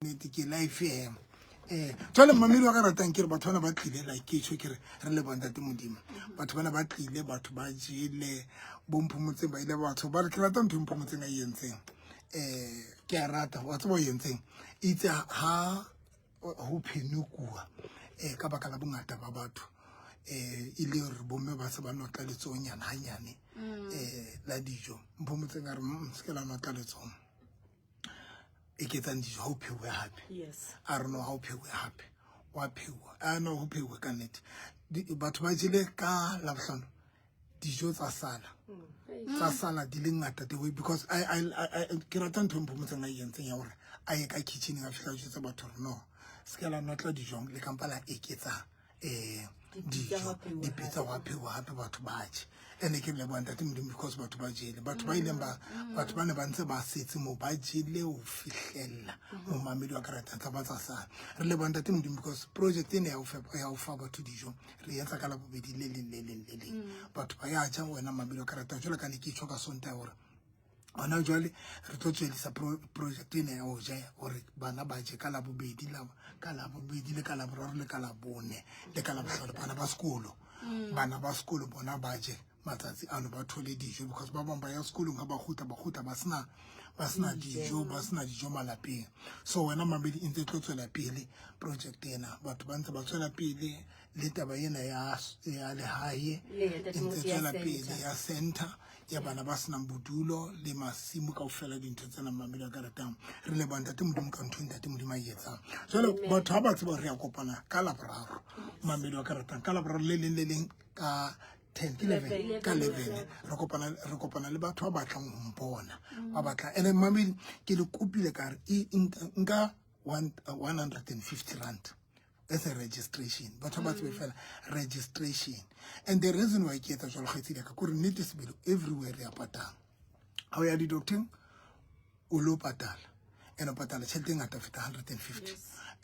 Nnete ke life ema. Jwale mmamedi wa ka ratang ke re batho bana ba tlile, like ke tjho ke re re leboha Ntate Modimo. Batho bana ba tlile, batho ba jele, bo Mphomotseng ba ile batho ba re ke rata ntho e Mphomotseng a e entseng. Ke a rata, wa tseba o entseng. Itse ha ho phenekuwa ka baka la bongata ba batho, e le hore bomme ba se ba notla letsohonyana hanyane la dijo. Mphomotseng a re, se ke la notla letsoho. Eketsang dijo ha o pheuwe hape. A re no, ha o pheuwe hape, wa pheuwa. A no, ho pheuwe ka nnete. Batho ba jele ka Labohlano, dijo tsa sala, tsa sala di le ngata the way, because I ke rata ntho e Mphomotseng a e entseng ya hore a ye ka kitchening, a fihla a jwetsa batho hore no, se ke la notla dijong, le kampa la eketsa dijo, dipitsa, wa pheuwa hape, batho ba je. Ene ke leboha Ntate Modimo because batho ba jele. Batho ba ileng ba, batho ba ne ba ntse ba setse moo, ba jele ho fihlella momamedi wa ka ratang, tsa ba tsa sala. Re leboha Ntate Modimo because project ena ya ho fepa, ya ho fa batho dijo, re etsa ka Labobedi le leng le leng le leng. Batho ba ya ja, wena mamedi wa ka ratang. Jwalo ka ne ke tjho ka Sontaha hore hona jwale re tlo tswellisa project ena ya ho ja, hore bana ba je ka Labobedi, la ka Labobedi le ka Laboraro le ka Labone le ka Labohlano. Bana ba sekolo, bana ba sekolo bona ba je matsatsi ano, ba thole dijo, because ba bang ba ya sekolong, ha ba kgutla, ba kgutla ba sena dijo, ba sena dijo malapeng. So wena mamedi, e ntse e tlo tswela pele project ena, batho ba ntse ba tswela pele le taba ena ya lehae, e ntse tswela pele ya center ya bana ba senang bodulo le masimo kaofela, dintho tsena, mamedi a ka ratang. Re leboha Ntate Modimo ka ntho e Ntate Modimo a e etsang. Jwale batho ha ba tseba re ya kopana ka Laboraro, mamedi wa ka ratang, ka Laboraro le leng le leng ka 10, ke 11, ka 11 re kopana le batho ba batlang ho mpona, ba batlang. Ene mamedi, ke le kopile ka re nka R150 as a registration, batho ba tsebe fela registration. And the reason why ke etsa jwalo, kgaitsedi ya ka, kore nnete sebele everywhere re ya patala. Ha o ya di-docteng, o lo patala, and o patala tjhelete e ngata feta 150.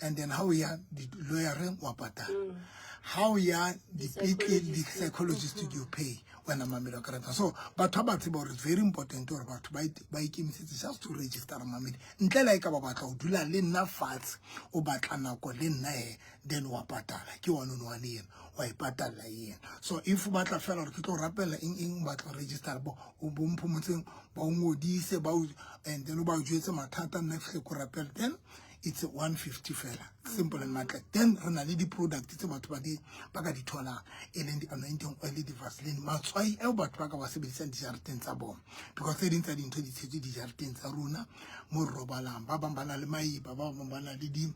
And then ha o ya di-lawyereng, wa patala. Ha o ya dipetlele, di-psychologist, you pay, wena mamedi wa ka ratang. So batho ba tseba hore it's very important hore batho ba ikemisetse just to register, mamedi. Ntle le ha e ka ba batla ho dula le nna fatshe, o batla nako le nna, then wa patala, ke one on one ena, wa e patalla ena. So if o batla fela hore ke tlo rapella eng eng, o batla ho register, bo o bo Mphomotseng ba o ngodise, ba o, and then o ba o jwetse mathata, nna fihle ko rapela, then it's 150 fela, simple and matle. Then re na le di-product tse batho ba di ba ka di tholang, e leng di-anointing oil, di-vaseline, matswai eo batho ba ka wa sebedisang dijareteng tsa bona, because tse ding tsa dintho di tshetswe dijareteng tsa rona mo re robalang. Ba bang ba na le maiba, ba bang ba na le di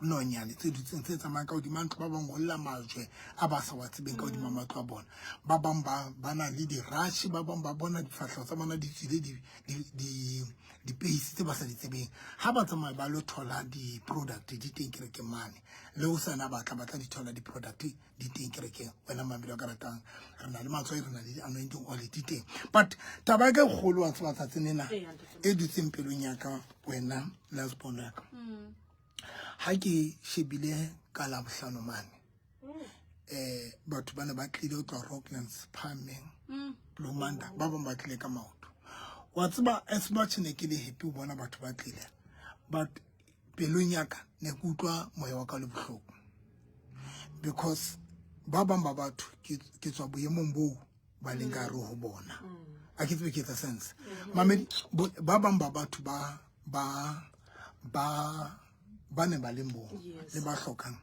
nonyane tse dutseng, tse tsamayang ka hodima ntlo, ba bang ho lla majwe a ba sa wa tsebeng ka hodima matlo a bona, ba bang ba na le di-rash, ba bang ba bona difahleho tsa bona di tswile dipeisi tse ba sa di tsebeng. Ha ba tsamaya ba lo thola di-product, di teng kerekeng mane. Le ho sana batla ba tla di thola, di-product di teng kerekeng, wena mamedi wa ka ratang. Re na le matswai, re na le di-anointing oil, di teng. But taba ya ka e kgolo, wa tseba, tsatsing lena e dutseng pelong ya ka, wena lasbon ya ka, ha ke shebile ka Labohlano mane, batho ba ne ba tlile ho tloha Rocklands, Phahameng, Bloemanda, ba bang ba tlile ka maoto. Wa tseba, as much ne ke le happy ho bona batho ba tlile, but pelong ya ka ne ke utlwa moya wa ka le bohloko, because ba bang ba batho ke tswa boemong boo ba leng ka hare ho bona. A ke tsebe ke etsa sense, mamedi. Ba bang ba batho ba ne ba le moo le ba hlokang,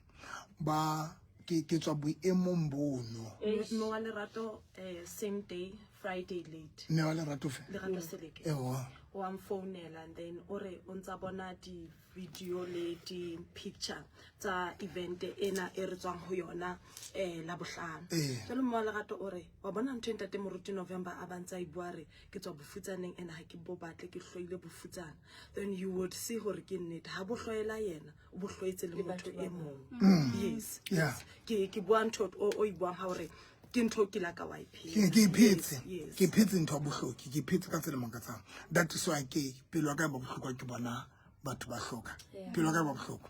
ba ke tswa boemong bono. Mme wa Lerato, same day, Friday late. Mme wa Lerato fe? Lerato Seleke. Ewa. Wa mfounela and then o re o ntsa bona di-video le di-picture tsa event ena e re tswang ho yona Labohlano. Jwale mme wa Lerato o re wa bona ntho e ntate Moruti November a ba ntse a e bua, re ke tswa bofutsaneng and ha ke bo batle, ke hloile bofutsana. Then you would see hore ke nnete, ha bo hloela yena, o bo hloetse le motho e mong. Yes. Ke bua ntho o e buang ha hore ke ntho o kila ka wa e phela. Ke phetse. Yes. Ke phetse ntho ya bohloki, ke phetse ka tsela e makatsang. That is why ke pelo ya ka e ba bohloko ha ke bona batho ba hloka. Pelo ya ka e ba bohloko.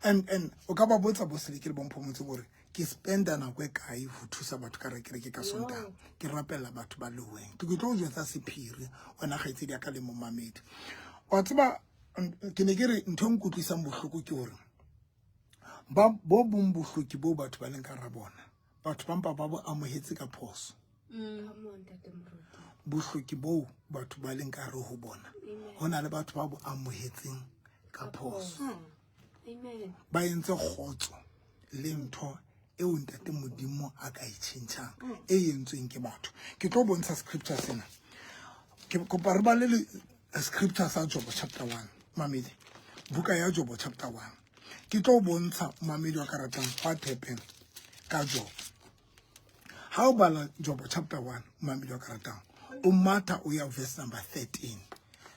And o ka ba botsa bo Seleke le bo Mphomotse hore ke spenda nako e kae ho thusa batho ka rekereke ka Sontaha, ke rapella batho ba leweng. Ke tlo o jwetsa sephiri, wena kgaitsedi ya ka le momamedi. Wa tseba, Ke ne ke re ntho e nkutlwisang bohloko ke hore ba bo bong bohloki bo batho ba leng ka hara bona, batho ba mpa ba bo amohetse ka phoso. Bohloki boo batho ba leng ka hare ho bona, ho na le batho ba bo amohetseng ka phoso. Ba entse kgotso le ntho eo ntate Modimo a ka e tjhentjhang, e entsweng ke batho. Ke tlo bontsha scripture sena. Ke kopa re bale le scripture sa Jobo chapter 1, mamedi. Buka ya Jobo chapter 1. Ke tlo bontsha mamedi wa ka ratang what happened ka Jobo. Ha o bala Jobo chapter 1, mamedi wa ka ratang, o matha o ya verse number 13.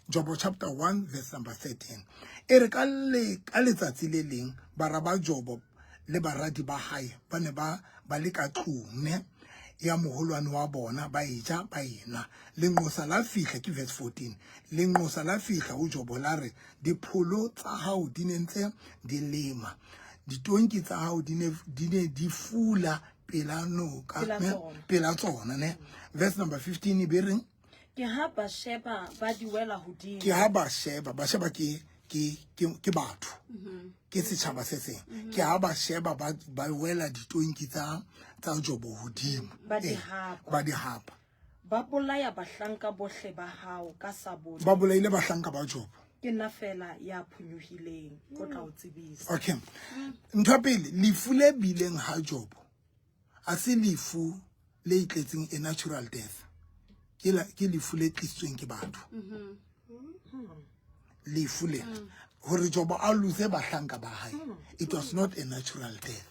Jobo chapter 1 verse number 13. E re ka letsatsi le leng bara ba Jobo le baradi ba hae ba ne ba le ka tlung ne ya moholwane wa bona, ba eja ba enwa. Lenqosa la fihla, ke verse 14. Lenqosa la fihla ho Jobo la re, dipholo tsa hao di ne ntse di lema, ditonki tsa hao di ne di fula pela noka, pela tsona ne. Verse number 15 e be reng? Ke ha ba sheba ba di wela hodimo. Ke ha ba sheba, ba sheba ke batho. Ke setjhaba se seng. Ke ha ba sheba ba wela ditonki tsa Jobo hodimo. Ba di hapa. Ba di hapa. Ba bolaya bahlanka bohle ba hao ka sabole. Ba bolaile bahlanka ba Jobo. Ke nna fela ya phonyohileng, o tla o tsebisa. Okay. Ntho ya pele, lefu le bileng ha Jobo a se lefu le itletseng, a natural death. Ke lefu le tlisitsweng ke batho. Lefu lena hore Jobo a lose bahlanka ba hae, it was not a natural death.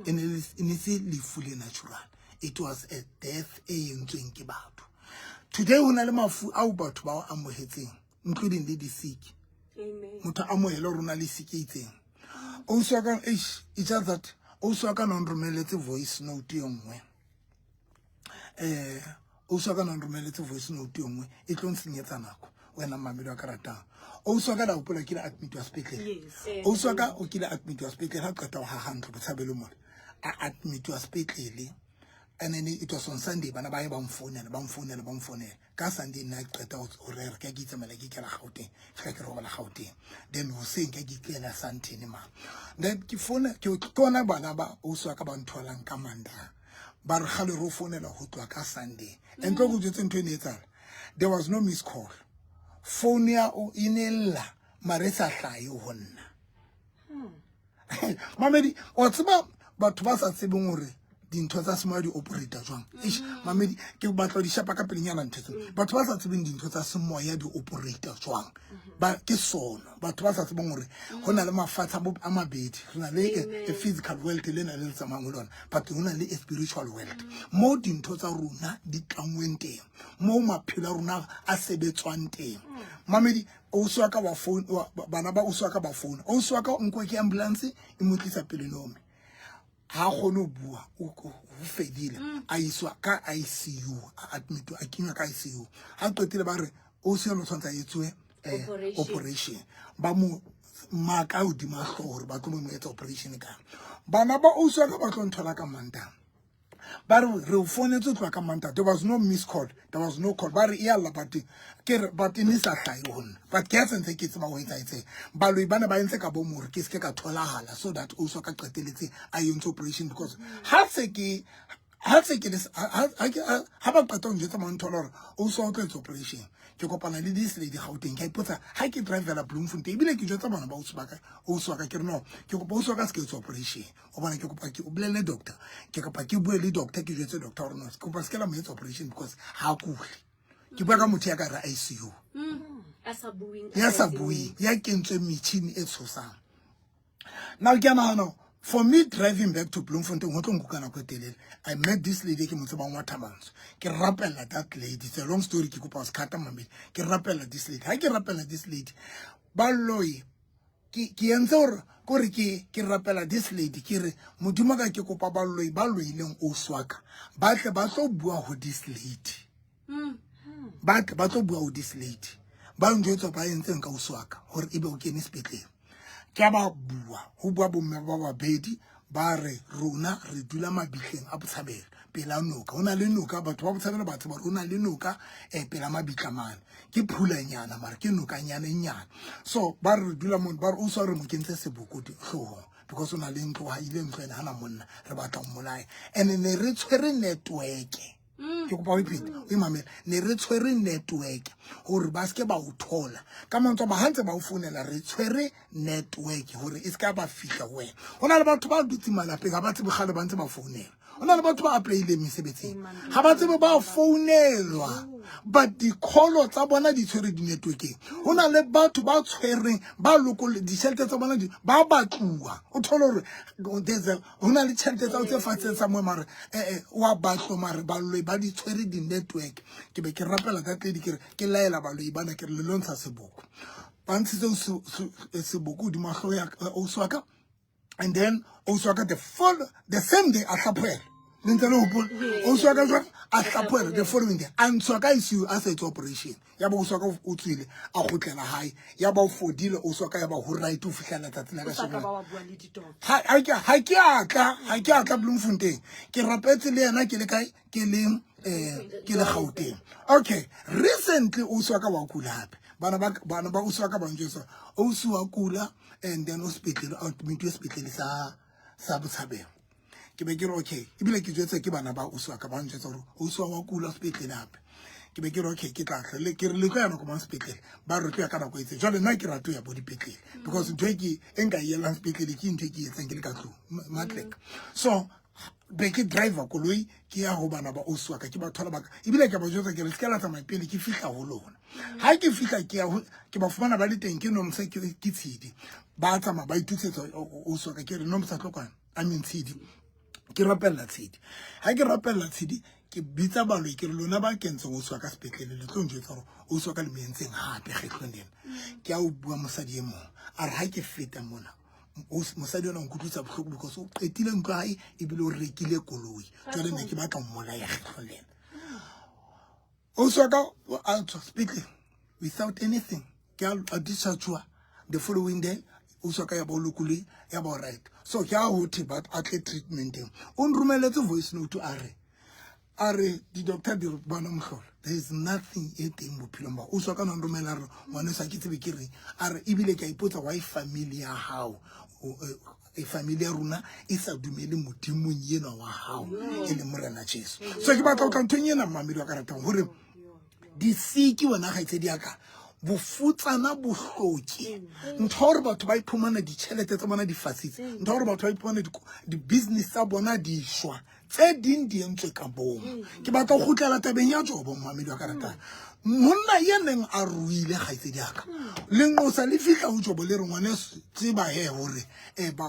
E ne se lefu le natural. It was a death e entsweng ke batho. Today ho na le mafu ao batho ba o amohetseng, including le disiki. Motho a amohele hore o na le siki e itseng. Ausi wa ka, eish, it's just that ausi wa ka na nromeletse voice note e nngwe. Ausi wa ka na nromeletse voice note e nngwe e tlo nsenyetsa nako. Wena mamedi wa ka ratang. Ausi wa ka la hopola kile admit wa sepetlele. Ausi wa ka o kile admit wa sepetlele ha qeta ho haha ntlo Botshabelo mole. A admit wa sepetlele. And then it was on Sunday, bana ba ye ba mfounela, ba mfounela, ba mfounela. Ka Sunday nna ke qeta ho rera, ke a ke itsamaela ke ikela Gauteng. Fihla ke robala Gauteng. Then hoseng ke ke ikela Sandton ma. Then ke founa, ke ona bana ba ausi wa ka ba ntholang ka Mantaha. Ba re kgale re o founela ho tloha ka Sunday. And tlo go jwetse ntho e ne etsahala. There was no missed call. Phone ya o e ne lla, mare e sa hlahe ho nna. Mamedi, wa tseba batho ba sa tsebeng hore dintho tsa semoya di operate jwang? Eish, mamedi, ke batla ho di shapa ka pelenyana ntho tseo. Batho ba sa tsebeng dintho tsa semoya di operate jwang? Ba ke sono. Batho ba sa tsebeng hore ho na le mafatshe a mabedi. Re na le a physical world le na le tsamayang ho lona, but ho na le a spiritual world. Mo dintho tsa rona di tlangweng teng, mo maphelo a rona a sebetswang teng. Mamedi, ausi wa ka wa phone, bana ba ausi wa ka ba phone. Ausi wa ka o nkwa ke ambulance e mo tlisa pele nome. Ha kgone ho bua, o fedile. A iswa ka ICU, a admit, a kenywa ka ICU. Ha qetile ba re ausi eno tshwantse a etsuwe operation. Ba mo maka hodima hlooho hore ba tlo mo etsa operation ka. Bana ba ausi wa ka ba tlo nthola ka Mantaha. Ba re re o founetse ho tloha ka Mantaha. There was no missed call. There was no call. Ba re e a lla, but ke re, but e ne sa hlahe ho nna. But ke a sentse ke tseba ho etsahetseng. Baloi bana ba entse ka bomo hore ke se ke ka tholahala so that ausi wa ka qetelletse a entse operation, because ha se ke, ha se ke le, ha, ha, ha, ha ba qeta ho njwetsa ba nthola hore ausi wa o tlo etsa operation. Ke kopana le this lady Gauteng. Ke a ipotsa ha ke drivela Bloemfontein, ebile ke jwetsa bana ba ausi ba ka, ausi wa ka ke re no, ke kopa ausi wa ka se ke etsa operation. Hobane ke kopa ke o bolelle doctor, ke kopa ke bue le doctor, ke jwetse doctor hore no, ke kopa se ke la mo etsa operation because ha kule. Ke bua ka motho ya ka re ICU. A sa bueng, Ya sa bueng, ya kentsweng metjhini e tshosang. Now ke a nahana, for me driving back to Bloemfontein ho tlo nkuka nako e telele. I met this lady ke mo tsebang wa Thabantsho. Ke rapella that lady. It's a long story, ke kopa ho se cut-a mamedi. Ke rapella this lady. Ha ke rapella this lady, ba loi ke entse hore kore ke rapela this lady, ke re Modimo ka ke kopa ba loi ba loileng ausi wa ka ba tle ba tlo bua ho this lady. Ba tle ba tlo bua ho this lady. Ba njwetsa ba entseng ka ausi wa ka hore ebe o kene sepetlele. Ke a ba bua, ho bua bomme ba babedi ba re rona re dula mabitleng a Botshabelo. pela noka. Ho na le noka, batho ba Botshabelo ba tseba hore ho na le noka pela mabitla mane. Ke phulanyana mara ke nokanyana e nyane. So ba re re dula mono, ba re o re mo kentse seboko hloohong because o na le ntlo, ha ile ntlo ene hana monna, re batla ho mmolaya. And ne re tshwere network. Ke kopa o iphete, o imamele. Ne re tshwere network hore ba seke ba o thola. Ka mantswe a mang, ha ntse ba o founela, re tshwere network hore e seka ba fihla ho wena. Ho na le batho ba dutseng malapeng, ha ba tsebe kgale ba ntse ba founela. Ho na le batho ba apply-ileng mesebetsing, ha ba tsebe ba founelwa, but di-call tsa bona di tshwere di-networkeng. Ho na le batho ba tshwereng, ba lokolle ditjhelete tsa bona, ba batluwa. O thole hore there's a, ho na le tjhelete tsa tse fatshe tsa mo mare, wa batlo mare baloi ba di tshwere di-network. Ke be ke rapela ka tledi, ke re ke laela baloi bana, ke re le lo ntsha seboko. Ba ntshitse seboko hodima hlooho ya ausi wa ka, and then ausi wa ka the same day a hlaphohela. Le ntse le hopola? Ausi wa ka jwang? A hlaphohela the following day. A ntshwa ka ICU, a sa etse operation. Ya ba ausi wa ka o tswile, a kgutlela hae. Ya ba o fodile ausi wa ka, ya ba ho right ho fihlela letsatsi la O sa ka kasheno. ba wa bua le di-doctor. Ha, ha ke, ha ke a tla, ha ke a tla Bloemfontein. Ke rapetse le yena ke le kae? Ke le, ke le Gauteng. Okay, recently ausi wa ka wa kula hape. Bana ba, bana ba ausi wa ka ba njwetsa, ausi wa kula and then o sepetlele, o admit-uwe sepetlele sa Botshabelo. Ke be ke re okay, ebile ke jwetse ke bana ba ausi wa ka ba njwetsa hore ausi wa kula sepetlele hape. Ke be ke re okay, ke tla tla, le, ke re le tlo ya nako mang sepetlele? Ba re tlo ya ka nako e itseng. Jwale nna ke rata ho ya bo dipetlele because ntho e ke, e nka e elang sepetlele ke ntho e ke e etsang ke le ka tlung, matleka. So be ke driver koloi ke ya ho bana ba ausi wa ka, ke ba thola ba ka, ebile ke ba jwetsa ke re se ke la tsamaya pele ke fihla ho lona. Ha ke fihla ke ya ho, ke ba fumana ba le teng, ke Nomsa, ke Tshidi. Ba tsamaya ba itukisetsa ausi wa ka, ke re Nomsa tlo kwana, I mean Tshidi. Ke rapella Tshidi. Ha ke rapella Tshidi, ke bitsa baloi, ke re lona ba kentseng ausi wa ka sepetlele, le tlo njwetsa hore ausi wa ka le mo entseng hape kgetlong lena. Ke a o bua mosadi e mong, a re ha ke feta mona, mosadi ona o nkutlwisa bohloko because o qetile ntlo ya hae ebile o rekile koloi. Jwale ne ke batla ho mmolaya kgetlong lena. Ausi wa ka a tswa sepetlele without anything. Ke a discharge-uwa the following day. Ausi wa ka ya ba o lokolohile, ya ba o right. So ke ha ho thwe ba a tle treatment-eng. O nromeletse voice note a re, a re di-doctor di re bona mohlolo, there is nothing e teng bophelong ba. Ausi wa ka na nromela a re ngwaneso ha ke tsebe ke reng. A re ebile ke a ipotsa why family ya hao, family ya rona e sa dumele Modimong enwa wa hao e leng Morena Jesu. So ke batla ho tla nthong ena mmamedi wa ka ratang hore disiki wena kgaitsedi ya ka, bofutsana bohloki, ntho hore batho ba iphumana ditjhelete tsa bona di fasitse, ntho hore batho ba iphumana di-business tsa bona di shwa, tse ding di entswe ka bomo. Ke batla ho kgutlela tabeng ya Jobo, mmamedi wa ka ratang. Monna ya neng a ruile kgaitsedi ya ka, lenqosa le fihla ho Jobo le re ngwaneso, tseba he hore,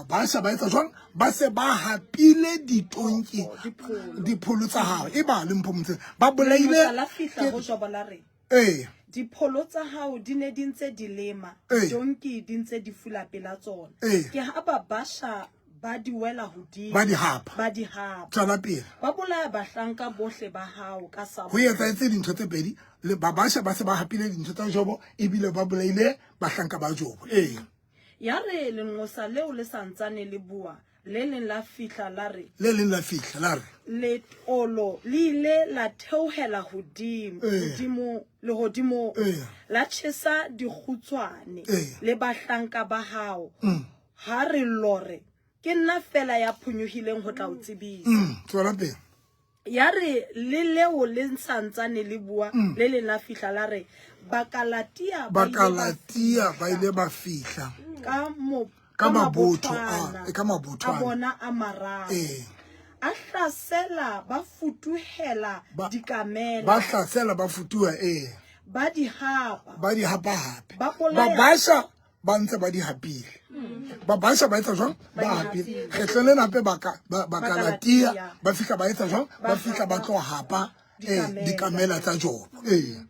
basha ba etsa jwang? Ba se ba hapile ditonki, dipholo tsa hao. E ba le mpho motseng. Ba bolaile Lenqosa la fihla ho Jobo la re, Ee. Dipholo tsa hao di ne di ntse di lema, Ee. ditonki di ntse di fula pela tsona. Ee. Ke ha ba basha ba di wela hodimo. Ba di hapa. Ba di hapa. Tswela pele. Ba bolaya bahlanka bohle ba hao ka sabole. Ho etsahetse dintho tse pedi, le ba basha ba se ba hapile dintho tsa Jobo ebile ba bolaile bahlanka ba Jobo. Ee. Ya re lenqosa leo le sa ntsane le bua, le leng la fihla la re, Le leng la fihla la re, Letolo le ile la theohela hodimo, Ee. hodimo, lehodimong, Ee. la tjhesa dikgutshwane Ee. le bahlanka ba hao. Ha re lore, ke nna fela ya phonyohileng ho tla o tsebisa. Tswela pele. Ya re le leo le santsane le bua, le leng la fihla la re, Bakalatia ba ile ba Bakalatia ba ile ba fihla. Ka mo, Ka ka mabotho a, mabothwana ka mabothwana. a bona a mararo. Ee. A hlasela ba futuhela Ba- dikamela. Ba hlasela ba futuha, ee. Ba di hapa. Ba di hapa hape. Ba bolaya. Ba basha ba ntse ba di hapile. Ba basha ba etsa jwang? Ba hapile. Kgetlong lena hape Bakalatia ba fihla ba etsa jwang? Ba fihla ba tlo hapa, dikamela tsa Jobo. Ee.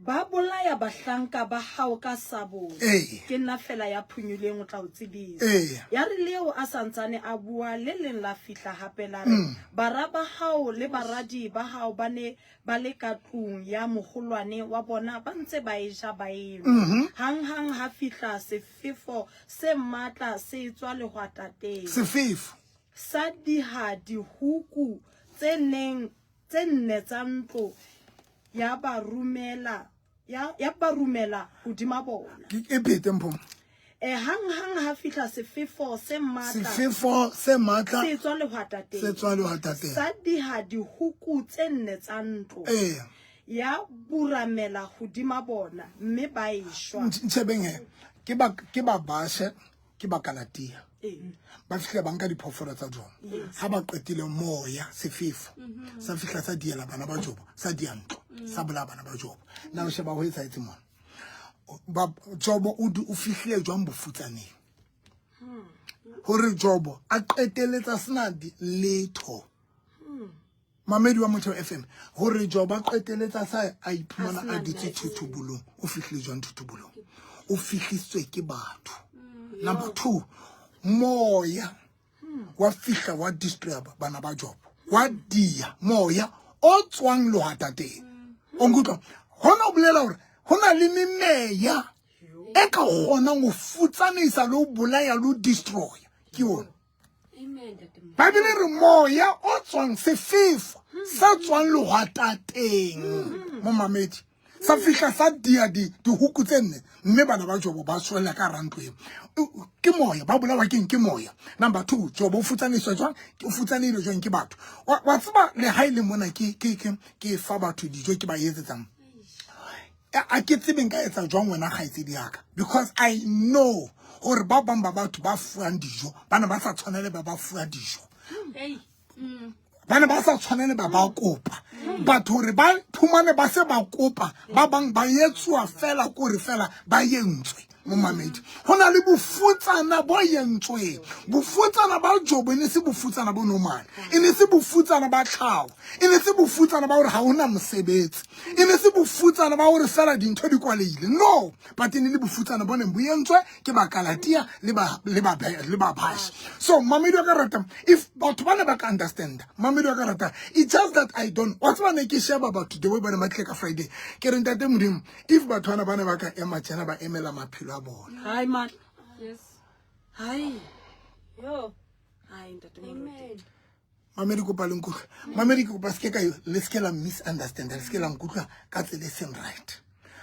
Ba bolaya bahlanka ba hao ka sabole. Ee. Ke nna fela ya phonyoleng o tla o tsebisa. Ee. Ya re leo a santsane a bua, le leng la fihla hape la re, bara ba hao le baradi ba hao ba ne ba le ka tlung ya moholwane wa bona ba ntse ba e ja ba e nwa. Hanghang ha fihla sefefo se matla se etswa lehwatateng. Sefefo. Sa diha dihuku tse neng tse nne tsa ntlo ya ba rumela ya ya ba rumela hodima bona. Ke e phete mpho. E hang hang ha fihla sefefo se matla. Sefefo se matla se tswa lehwatateng. Se tswa lehwatateng. Sa diha dihuku tse nne tsa ntlo. Ee. Ya buramela hodima bona mme ba eshwa. Ntshebeng he. Ke ba ke ba bashe ke ba Kalatia. Ba fihla ba nka diphoofolo tsa Jobo. Ha ba qetile moya sefefo sa fihla sa diela bana ba Jobo, sa dia ntlo, sa bolaya bana ba Jobo. Na o sheba ho etsahetse mona. Ba Jobo o o fihlile jwang bofutsaneng? Hore Jobo a qetelletsa sena letho. Mamedi wa Motheo FM hore Jobo a qetelletsa sa a iphumana a dutse thothobolong. O fihlile jwang thothobolong? O fihlisitswe ke batho. Number 2, moya wa fihla wa destroy bana ba Jobo. Wa dia moya o tswang lehwatateng. O nkutlwa? Hona o bolela hore ho na le memeya e ka kgonang ho futsanisa le ho bolaya le ho destroy. Ke yona. Bibele e re moya o tswang sefefo sa tswang lehwatateng momamedi sa fihla sa dia dihuku tse nne mme bana ba Jobo ba swela ka hara ntlo eo. Ke moya ba bolawa keng? Ke moya. Number 2, Jobo o futsaniswa jwang? O futsanehile jwang ke batho? Wa tseba le ha e le mona ke ke ke ke fa batho dijo ke ba etsetsang. A ke tsebe nka etsa jwang wena kgaitsedi ya ka, because I know hore ba bang ba batho ba fuwang dijo ba ne ba sa tshwanele ba ba fuwa dijo. Ba ne ba sa tshwanele ba ba kopa. Batho hore ba phumane ba se ba kopa, ba bang ba etsuwa fela kore fela ba entswe. Momamedi, ho na le bofutsana bo entsweng. Bofutsana ba Jobo e ne se bofutsana bo normal, e ne se bofutsana ba tlhaho, e ne se bofutsana ba hore ha hona mosebetsi, e ne se bofutsana ba hore fela dintho di kwalehile. No, but e ne le bofutsana bo neng bo entswe ke ba Galatia le ba le ba le ba Bash. So mamedi wa ka rata, if batho ba ne ba ka understand, mamedi wa ka rata, it's just that I don't. Wa tseba ne ke sheba batho the way ba ne ba tlile ka Friday. Ke re ntate Modimo, if batho bana ba ne ba ka ema tjena ba emela maphelo a bona. Hi man. Yes. Hi. Yo. Hi ntate Moruti. Amen. Mamedi kopa le nkutlwe. Mamedi ke kopa seke ka le seke la misunderstand, le seke la nkutlwa ka tsela e seng right.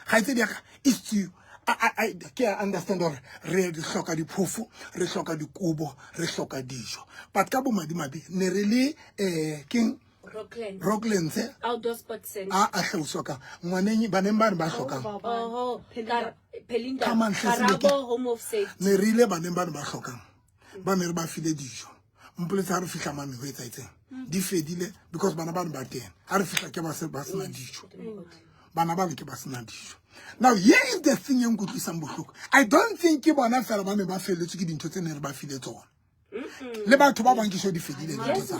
Kgaitsedi ya ka, it's to you. I ke a understand hore re hloka diphofo, re hloka dikobo, re hloka dijo. But ka bomadimabe ne re le keng Rocklands. Rocklands, eh? Outdoor Sports Center. A a hlauswa ka ngwaneng baneng ba re ba hlokang. Oho, Pelinda. Come on, hle, Karabo Seleke. Home of Safety. Ne re ile baneng ba ne ba hlokang. Ba ne re ba file dijo. Mpoletse ha re fihla mane ho etsahetseng. Di fedile because bana ba ne ba teng. Ha re fihla ke ba se ba sena dijo. Bana ba ne ke ba sena dijo. Now here is the thing e nkutlwisang bohloko. I don't think ke bona fela ba ne ba felletswe ke dintho tse ne re ba file tsona. Le batho ba bang ke so di fedile dintho tsa.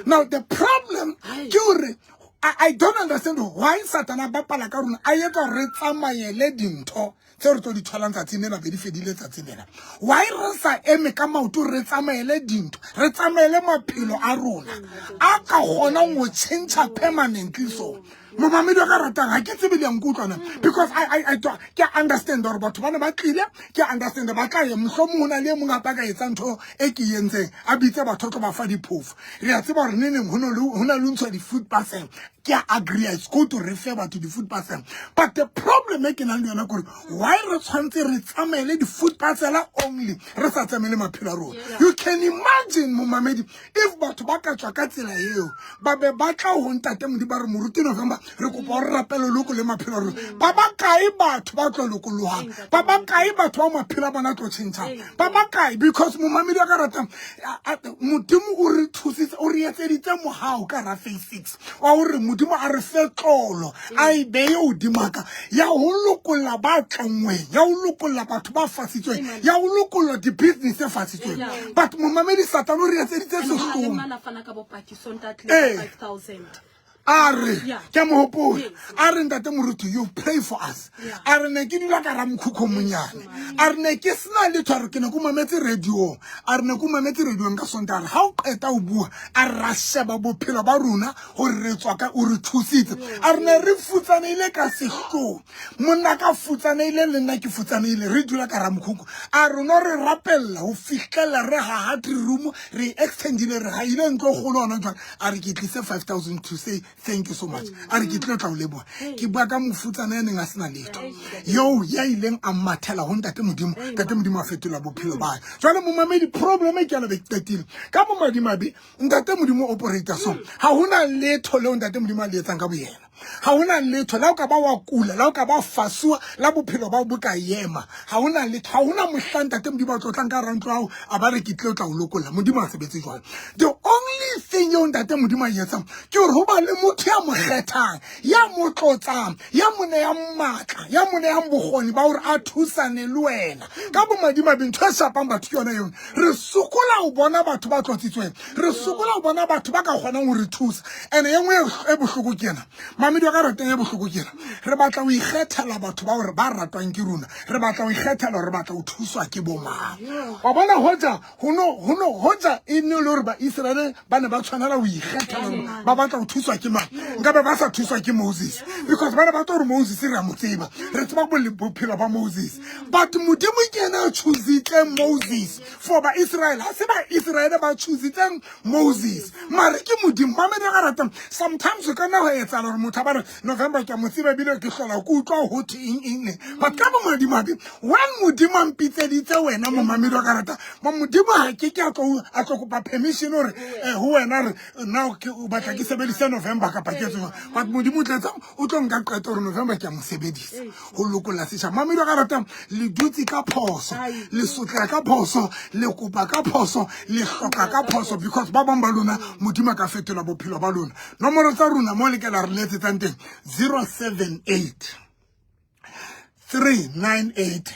Now the problem ke hore I don't understand why Satan a bapala ka rona, a etsa hore re tsamayele dintho tse re tlo di tholang tsatsing lena, be di fedile tsatsing lena. Why re sa eme ka maoto re tsamaele dintho, re tsamaele maphelo a rona a ka kgonang ho tjhentjha permanently? So momamedi wa ka ratang, ha ke tsebe le ya nkutlwa na, because I don't, ke understand hore batho ba ne ba tlile, ke understand ba tla ya, mohlomong ho na le e mong hape a ka etsang ntho e ke e entseng, a bitse batho tlo ba fa diphofo. Re a tseba hore neneng ho na le ho ntshwa di-food parcel. Ke a agree, it's good to refer batho di-food parcel, but the problem e ke nang le yona ke hore why re tshwanetse re tsamaele di-food parcel only, re sa tsamaele maphelo a rona. You can imagine momamedi, if batho ba ka tswa ka tsela eo ba be ba tla ho ntate Modimo ba re Moruti November re kopa hore rapele loko le maphelo a rona. Ba ba kae batho ba tlo lokolohang? Ba ba kae batho ba maphelo a bona a tlo tjhentjhang? Ba ba kae? Because momamedi wa ka ratang, Modimo o re thusitse, o re etseditse mohau ka hara phase 6 wa hore Modimo a re fe tlolo, a e beye hodima ka ya ho lokolla ba tlangweng, ya ho lokolla batho ba fasitsweng, ya ho lokolla di-business tse fasitsweng. But momamedi, Satan o re etseditse And ho na le sehloho. mana fana ka bopaki, Sontaha Ee. 5000. A re ke a mo hopola, a re ntate moruti, you pray for us. A re ne ke dula ka ramkhukhu monyane, a re ne ke sena letho, a re ke ne ke mametse radio, a re ne ke mametse radiong ka Sontaga, a re ha o qeta ho bua, a re ra sheba bophelo ba rona gore re tswa ka, o re thusitse. A re ne re futsanehile ka sehloho, monna ka futsanehile le nna ke futsanehile, re dula ka ramkhukhu. A re no re rapella ho fihlela re haha three room, re extendile, re haile ntlo kgolo hona jwale. A re ke tlise 5000 to say thank you so much, a re ke tlile tla o leboha. Ke bua ka mofutsana ya neng a sena letho, yo ya ileng a mathela ho ntate Modimo, ntate Modimo a fetola bophelo ba hae. Jwale momamedi, problem e ke yana be ke qetile ka bomadimabe, ntate Modimo operator so ha hona letho leo ntate Modimo a le etsang ka boyena, ha hona letho. La o ka ba wa kula, la o ka ba fasuwa, la bophelo ba bo ka ema, ha hona letho, ha hona mohlang ntate Modimo a tlotlang ka hara ntlo hao a ba re ke tlile tla o lokolla. Modimo a sebetse jwalo. The only thing eo ntate Modimo a e etsang ke hore ho ba le motho ya mo kgethang, ya mo tlotsang, ya mo neyang matla, ya mo neyang bokgoni ba hore a thusane le wena. Ka bomadimabe ntho e shapang batho ke yona eo. Re sokola ho bona batho ba tlotsitsweng, re sokola ho bona batho ba ka kgonang ho re thusa. Ene e nngwe e bohloko ke ena, mamedi wa ka rateng, e bohloko ke ena, re batla ho ikgethela batho ba hore ba ratwang ke rona, re batla ho ikgethela hore re batla ho thuswa ke bomang. Wa bona, hoja hono hoja e ne le hore Baiseraele ba ne ba tshwanela ho ikgethela hore ba batla ho thuswa ke mang, nkabe ba sa thuswa ke Moses, because ba ne ba tlo hore Moses re a mo tseba, re tseba bophelo ba Moses. But Modimo ke ena a choositseng Moses for Baiseraele, ha se Baiseraele ba choositseng Moses, mare ke Modimo. Mamedi ga ratang, sometimes o ka nna go etsahala gore motho a ba re November ke a mo tseba ebile ke hlola ke utlwa ho thwe eng eng ne, but ka bomadimabe when Modimo a mpitseditse wena momamedi wa ka rata ma, Modimo ha ke ke a tlo kopa permission hore ho wena re now ke o batla ke sebedise November kapa ke etse, but Modimo o tla etsang, o tlo nka qeto hore November ke a mo sebedisa ho lokolla setjhaba. Mamedi wa ka ratang, le dutse ka phoso, le sotleha ka phoso, le kopa ka phoso, le hloka ka phoso, because ba bang ba lona Modimo a ka fetola bophelo ba lona. Nomoro tsa rona mo le ke la re letsetsang teng, 078 398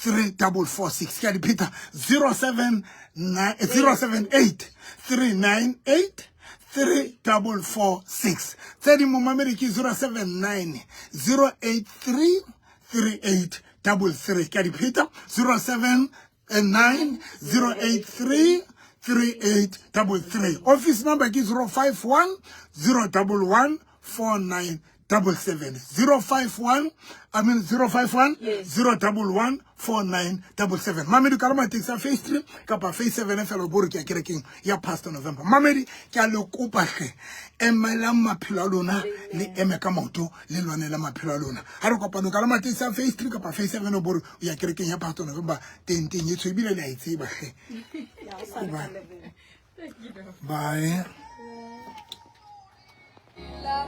3446. Ke a di pheta, 078 398 3446. Tse ding momamedi ke 079 083 3833. Ke a di pheta, 079 083 3833. Office number ke 051 011 4977. 051, I mean 051 011 4977. Mamedi, ka matekisi a phase 3 kapa phase 7 fela, o bore ke ya kerekeng ya Pastor November. Mamedi, ke a le kopa hle, emelang maphelo a lona, le eme ka maoto, le lwanele maphelo a lona. Ha re kopano ka matekisi a phase 3 kapa phase 7, o bore o ya kerekeng ya Pastor November, tenteng e tshweu, ebile le a e tseba hle. Bye. La